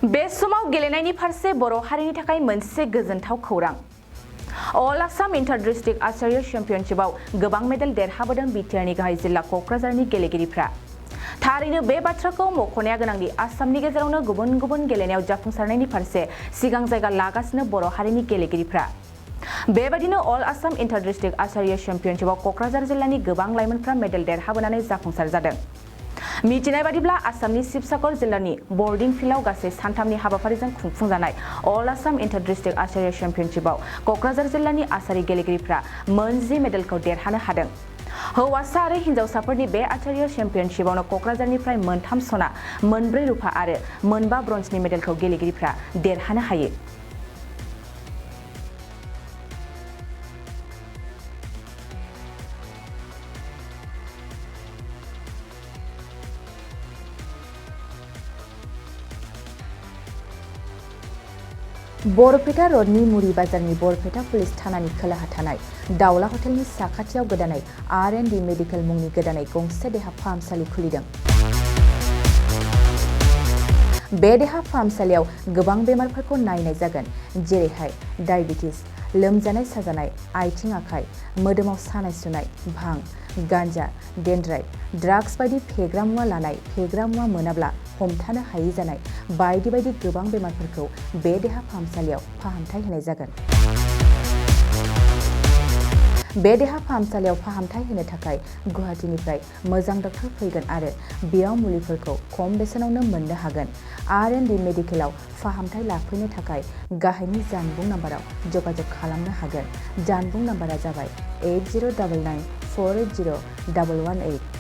बे समाव गेलेनायनि फारसे बर' हारिनि थाखाय मोनसे गोजोनथाव खौरां। अल आसाम इन्टार डिस्ट्रिक्ट आर्चारी चेम्पियनशिपआव गोबां मेडेल देरहाबोदों बिटिआरनि गाहाय जिल्ला क'क्राझारनि गेलेगिरिफ्रा। थारैनो बे बाथ्राखौ मख'नाया गोनांदि आसामनि गेजेरावनो गुबुन गुबुन गेलेनायाव जाफुंसारनायनि फारसे सिगां जायगा लागासिनो बर' हारिनि गेलेगिरिफ्रा। बेबायदिनो अल आसाम इन्टार डिस्ट्रिक्ट आर्चारी चेम्पियनशिपआव क'क्राझार जिल्लानि गोबां लाइमोनफ्रा मेडेल देरहाबोनानै जाफुंसार जादों। मिथिनाय बादिब्ला आसामनि शिबसागर जिल्लानि बर्डिं फिल्डआव गासै सानथामनि हाबाफारिजों खुंफुंजानाय अल आसाम इन्टार डिस्ट्रिक्ट आर्चारी चेम्पियनशिपआव क'क्राझार जिल्लानि आर्चारी गेलेगिरिफ्रा मोन10 मेडेलखौ देरहानो हादों। हौवासा आरो हिन्जावसाफोरनि बे आर्चारी चेम्पियनशिपआवनो क'क्राझारनिफ्राय मोन3 सना, मोन4 रुपा आरो मोन5 ब्रन्जनि मेडेलखौ गेलेगिरिफ्रा देरहानो हायो। बरपेटा रडनि मुरी बाजारनि बरपेटा पुलिस थानानि खोलाहा थानाय दावला हटेलनि साखाथियाव गोदानै R&D मेडिकेल मुंनि गोदानै गंसे देहा फाहामसालि खुलिदों। बे देहा फाहामसालियाव गोबां बेमारफोरखौ नायनाय जागोन, जेरैहाय डायबिटिस, लोमजानाय साजानाय, आथिं आखाइ, मोदोमाव सानाय सुनाय, भां, गान्जा, डेन्ड्राइट, ड्राग्स बायदि फेग्रा मुवा लानाय, फेग्रा मुवा मोनाब्ला हमथानो हायै जानाय बायदि बायदि गोबां बेमारफोरखौ बे देहा फाहामसालियाव फाहामथाय होनाय जागोन। बे देहा फाहामसालियाव फाहामथाय होनो थाखाय गुवाहाटीनिफ्राय मोजां डक्टर फैगोन आरो बेयाव मुलिफोरखौ खम बेसेनावनो मोननो हागोन। R&D मेडिकेलाव फाहामथाय लाफैनो थाखाय गाहायनि जानबुं नाम्बाराव जगाजग खालामनो हागोन। जानबुं नाम्बारा जाबाय 8099 480 118।